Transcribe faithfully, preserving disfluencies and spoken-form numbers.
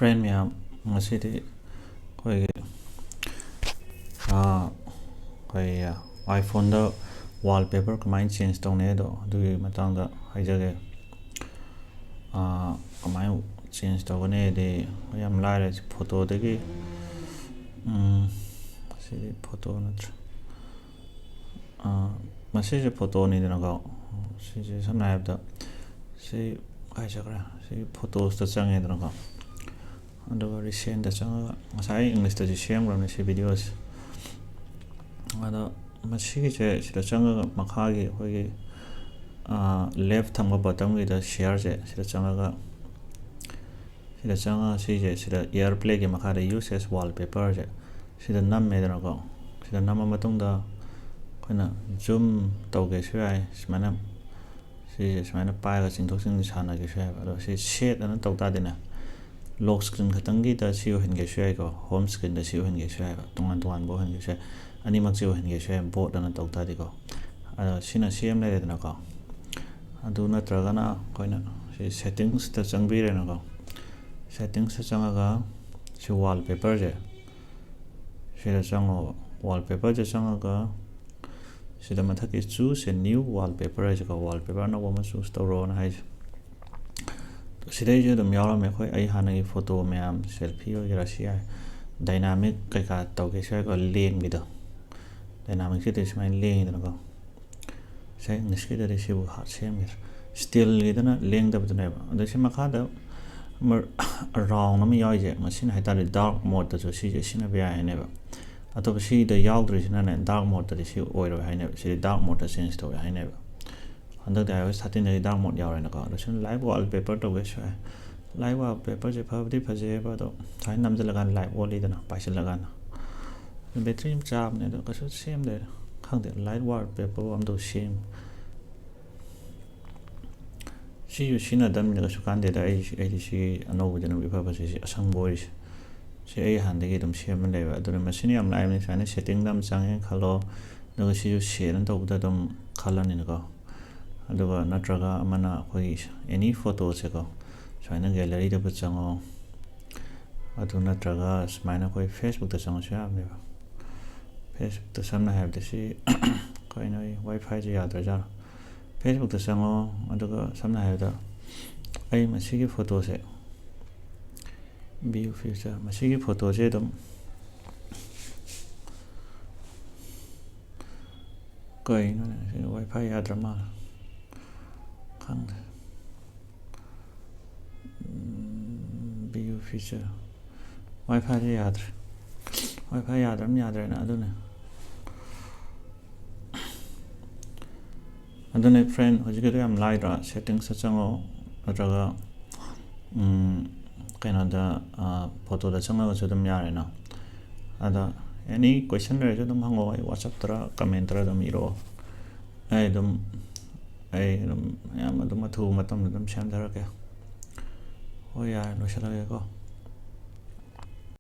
Friend ꯃꯌꯥꯝ, ꯉꯁꯤꯗꯤ ꯑꯩꯈꯣꯏꯒꯤ ꯑꯩꯈꯣꯏ iPhone-ꯗ wallpaper ꯀꯃꯥꯏꯅ change ꯇꯧꯅꯤ ꯍꯥꯏꯗꯣ, ꯑꯗꯨꯒꯤ ꯃꯇꯥꯡꯗ ꯍꯥꯏꯖꯒꯦ꯫ ꯀꯃꯥꯏꯅ change ꯇꯧꯒꯅꯤ ꯍꯥꯏꯗꯤ, ꯌꯥꯝ ꯂꯥꯏꯔꯦ꯫ ꯁꯤ ꯐꯣꯇꯣꯗꯒꯤ, ꯁꯤꯗꯤ ꯐꯣꯇꯣ ꯅꯠꯇ꯭ꯔꯦ꯫ ꯃꯁꯤꯁꯦ ꯐꯣꯇꯣꯅꯤꯗꯅꯀꯣ꯫ ꯁꯤꯁꯦ ꯁꯝꯅ ꯍꯥꯏꯔꯕꯗ ꯁꯤ ꯀꯥꯏ ꯆꯠꯈ꯭ꯔꯦ? ꯁꯤ Photos-ꯇ ꯆꯪꯉꯦꯗꯅꯀꯣ꯫ ꯑꯗꯨꯒ Recent-ꯇ ꯆꯪꯉꯒ, ꯉꯁꯥꯏ English-ꯇꯁꯨ ꯁꯦꯝꯈ꯭ꯔꯕꯅꯦ ꯁꯤ video-ꯁꯦ꯫ ꯑꯗꯣ ꯃꯁꯤꯒꯤꯁꯦ ꯁꯤꯗ ꯆꯪꯉꯒ ꯃꯈꯥꯒꯤ ꯑꯩꯈꯣꯏꯒꯤ left ꯊꯪꯕ bottom-ꯒꯤꯗ share-ꯁꯦ ꯁꯤꯗ ꯆꯪꯉꯒ, ꯁꯤꯗ ꯆꯪꯉꯒ ꯁꯤꯁꯦ ꯁꯤꯗ AirPlay-ꯒꯤ ꯃꯈꯥꯗ Use as Wallpaper-ꯁꯦ ꯁꯤꯗ ꯅꯝꯃꯦꯗꯅꯀꯣ꯫ ꯁꯤꯗ ꯅꯝꯃ ꯃꯇꯨꯡꯗ ꯑꯩꯈꯣꯏꯅ zoom ꯇꯧꯒꯦꯁꯨ ꯌꯥꯏ, ꯁꯨꯃꯥꯏꯅ ꯁꯤꯁꯦ ꯁꯨꯃꯥꯏꯅ ꯄꯥꯏꯔꯒ ꯆꯤꯡꯊꯣꯛ ꯆꯤꯡꯁꯤꯟ ꯁꯥꯟꯅꯒꯦꯁꯨ ꯌꯥꯏꯕ꯫ ꯑꯗꯣ ꯁꯤ set ꯑꯅ ꯇꯧ ꯇꯥꯔꯗꯤꯅꯦ, lock screen ꯈꯛꯇꯪꯒꯤꯗ ꯁꯤ ꯑꯣꯏꯍꯟꯒꯦꯁꯨ ꯌꯥꯏꯀꯣ, home screen-ꯗ ꯁꯤ ꯑꯣꯏꯍꯟꯒꯦꯁꯨ ꯌꯥꯏꯕ, ꯇꯣꯉꯥꯟ ꯇꯣꯉꯥꯟꯕ ꯑꯣꯏꯍꯟꯒꯦꯁꯨ ꯌꯥꯏ, ꯑꯅꯤꯃꯛꯁꯦ ꯑꯣꯏꯍꯟꯒꯦꯁꯨ ꯌꯥꯏ, both ꯑꯅ ꯇꯧ ꯇꯥꯔꯗꯤꯀꯣ꯫ ꯑꯗꯣ ꯁꯤꯅ ꯁꯤ ꯑꯃ ꯂꯩꯔꯦꯗꯅꯀꯣ꯫ ꯑꯗꯨ ꯅꯠꯇ꯭ꯔꯒꯅ ꯑꯩꯈꯣꯏꯅ ꯁꯤ Settings-ꯇ ꯆꯪꯕꯤꯔꯦꯅꯀꯣ꯫ Settings-ꯇ ꯆꯪꯉꯒ ꯁꯤ wallpaper-ꯁꯦ ꯁꯤꯗ ꯆꯪꯉꯣꯕ꯫ Wallpaper-ꯁꯦ ꯆꯪꯉꯒ ꯁꯤꯗ ꯃꯊꯛꯀꯤ Choose a new wallpaper ꯍꯥꯏꯁꯦꯀꯣ, wallpaper ꯑꯅꯧꯕ ꯑꯃ choose ꯇꯧꯔꯣꯅ ꯍꯥꯏꯁꯦ꯫ ꯁꯤꯗꯩꯁꯦ ꯑꯗꯨꯝ ꯌꯥꯎꯔꯝꯃꯦ꯫ ꯑꯩꯈꯣꯏ, ꯑꯩ ꯍꯥꯟꯅꯒꯤ ꯐꯣꯇꯣ ꯃꯌꯥꯝ, selfie ꯑꯣꯏꯒꯦꯔꯥ, ꯁꯤ ꯌꯥꯏ꯫ Dynamic ꯀꯩꯀꯥ ꯇꯧꯒꯦꯁꯨ ꯌꯥꯏꯀꯣ, ꯂꯦꯡꯕꯤꯗꯣ꯫ Dynamic-ꯁꯤꯗꯤ ꯁꯨꯃꯥꯏꯅ ꯂꯦꯡꯉꯤꯗꯅꯀꯣ꯫ ꯉꯁꯥꯏ English-ꯀꯤꯗꯗꯤ ꯁꯤꯕꯨ ꯍꯥ-, ꯁꯦꯝꯈꯤꯗ꯭ꯔꯦ꯫ Still-ꯒꯤꯗꯅ ꯂꯦꯡꯗꯕꯗꯨꯅꯦꯕ꯫ ꯑꯗꯣ ꯁꯤ ꯃꯈꯥꯗ ꯑꯃ round ꯑꯃ ꯌꯥꯎꯔꯤꯁꯦ, ꯃꯁꯤꯅ ꯍꯥꯏꯇꯥꯔꯦ dark mode-ꯇꯁꯨ ꯁꯤꯁꯦ ꯁꯤꯖꯤꯟꯅꯕ ꯌꯥꯏ ꯍꯥꯏꯅꯦꯕ꯫ ꯑꯇꯣꯞꯄ ꯁꯤꯗ ꯌꯥꯎꯗ꯭ꯔꯤꯁꯤꯅꯅꯦ, dark mode-ꯇꯗꯤ ꯁꯤ ꯑꯣꯏꯔꯣꯏ ꯍꯥꯏꯅꯦꯕ꯫ ꯁꯤꯗꯤ dark mode-ꯇ change ꯇꯧꯋꯦ ꯍꯥꯏꯅꯦꯕ꯫ ꯍꯟꯗꯛꯇꯤ iOS thirteen-ꯗꯗꯤ dark mode ꯌꯥꯎꯔꯦꯅꯀꯣ꯫ ꯑꯗꯣ ꯁꯤꯅ light wallpaper ꯇꯧꯒꯦꯁꯨ ꯌꯥꯏ꯫ Light wallpaper-ꯁꯦ ꯐꯕꯨꯗꯤ ꯐꯖꯩꯌꯦꯕ, ꯑꯗꯣ ꯁꯨꯃꯥꯏꯅ ꯅꯝꯁꯤꯜꯂꯀꯥꯟꯗ light ꯑꯣꯜꯂꯤꯗꯅ, ꯄꯥꯏꯁꯤꯜꯂꯀꯥꯟꯗ꯫ Battery ꯌꯥꯝ ꯆꯥꯕꯅꯦ, ꯑꯗꯣ ꯀꯩꯁꯨ ꯁꯦꯝꯗꯦ꯫ ꯈꯪꯗꯦ, light wallpaper ꯑꯝꯇ ꯁꯦꯝ-, ꯁꯤꯁꯨ ꯁꯤꯖꯤꯟꯅꯗꯕꯅꯤꯅ ꯀꯩꯁꯨ ꯀꯥꯟꯗꯦꯗ꯫ ꯑꯩ, ꯑꯩꯗꯤ ꯁꯤ ꯑꯅꯧꯕꯗꯅ ꯏꯐ ꯐꯖꯩ, ꯁꯤ ꯑꯁꯪꯕ ꯑꯣꯏꯔꯤꯁꯦ꯫ ꯁꯤ ꯑꯩ ꯍꯥꯟꯅꯗꯒꯤ ꯑꯗꯨꯝ ꯁꯦꯝꯃ ꯂꯩꯕ꯫ ꯑꯗꯨꯅ ꯃꯁꯤꯅ ꯌꯥꯝ ꯂꯥꯏꯕꯅꯤ꯫ ꯁꯨꯃꯥꯏꯅ Setting-ꯗ ꯑꯃ ꯆꯪꯉꯦ ꯈꯜꯂꯣ, ꯑꯗꯨꯒ ꯁꯤꯁꯨ set ꯑꯅ ꯇꯧꯕꯗ ꯑꯗꯨꯝ ꯈꯜꯂꯅꯤꯅꯀꯣ꯫ ꯑꯗꯨꯒ ꯅꯠꯇ꯭ꯔꯒ ꯑꯃꯅ ꯑꯩꯈꯣꯏꯒꯤ any photo-ꯁꯦꯀꯣ, ꯁꯨꯃꯥꯏꯅ Gallery-ꯗꯕꯨ ꯆꯪꯉꯣ꯫ ꯑꯗꯨ ꯅꯠꯇ꯭ꯔꯒ ꯁꯨꯃꯥꯏꯅ ꯑꯩꯈꯣꯏ ꯐꯦꯁꯕꯨꯛꯇ ꯆꯪꯉꯁꯨ ꯌꯥꯕꯅꯦꯕ꯫ ꯐꯦꯁꯕꯨꯛꯇ ꯁꯝꯅ ꯍꯥꯏꯔꯕꯗ ꯁꯤ, ꯀꯩꯅꯣ, ꯑꯩ ꯋꯥꯏ ꯐꯥꯏꯁꯦ ꯌꯥꯗ꯭ꯔꯖꯥꯠꯂꯣ? ꯐꯦꯁꯕꯨꯛꯇ ꯆꯪꯉꯣ, ꯑꯗꯨꯒ ꯁꯝꯅ ꯍꯥꯏꯔꯕꯗ ꯑꯩ ꯃꯁꯤꯒꯤ ꯐꯣꯇꯣꯁꯦ, ꯚ꯭ꯌꯨ ꯐꯤꯆꯔ, ꯃꯁꯤꯒꯤ ꯐꯣꯇꯣꯁꯦ ꯑꯗꯨꯝ, ꯀꯩꯅꯣꯅꯦ, ꯁꯤ ꯋꯥꯏ ꯐꯥꯏ ꯌꯥꯗ꯭ꯔ ꯃꯥꯜꯂꯦ, ꯈꯪꯗꯦ꯫ ꯚ꯭ꯌꯨ ꯐꯤꯆꯔ, ꯋꯥꯏ ꯐꯥꯏꯁꯦ ꯌꯥꯗ꯭ꯔꯦ꯫ ꯋꯥꯏ ꯐꯥꯏ ꯌꯥꯗ꯭ꯔꯝ ꯌꯥꯗ꯭ꯔꯦꯅ, ꯑꯗꯨꯅꯦ꯫ ꯑꯗꯨꯅꯦ friend, ꯍꯧꯖꯤꯛꯀꯤꯗꯣ ꯌꯥꯝ ꯂꯥꯏꯗ꯭ꯔꯥ? Settings ꯆꯪꯉꯣ, ꯅꯠꯇ꯭ꯔꯒ, ꯎꯝ, ꯀꯩꯅꯣꯗ, ꯑ, ꯐꯣꯇꯣꯗ ꯆꯪꯉꯒꯁꯨ ꯑꯗꯨꯝ ꯌꯥꯔꯦꯅ꯫ ꯑꯗ any question ꯂꯩꯔꯁꯨ ꯑꯗꯨꯝ ꯍꯪꯉꯛꯑꯣ, ꯑꯩ WhatsApp ꯇꯔ comment ꯇꯔ ꯑꯗꯨꯝ ꯏꯔꯛꯑꯣ꯫ ꯑꯩ ꯑꯗꯨꯝ, ꯑꯩ ꯑꯗꯨꯝ ꯌꯥꯝ ꯑꯗꯨꯝ ꯑꯊꯨꯕ ꯃꯇꯝꯗ ꯑꯗꯨꯝ ꯁꯦꯝꯖꯔꯛꯀꯦ꯫ ꯍꯣꯏ, ꯌꯥꯔꯦ, ꯂꯣꯏꯁꯤꯜꯂꯒꯦꯀꯣ꯫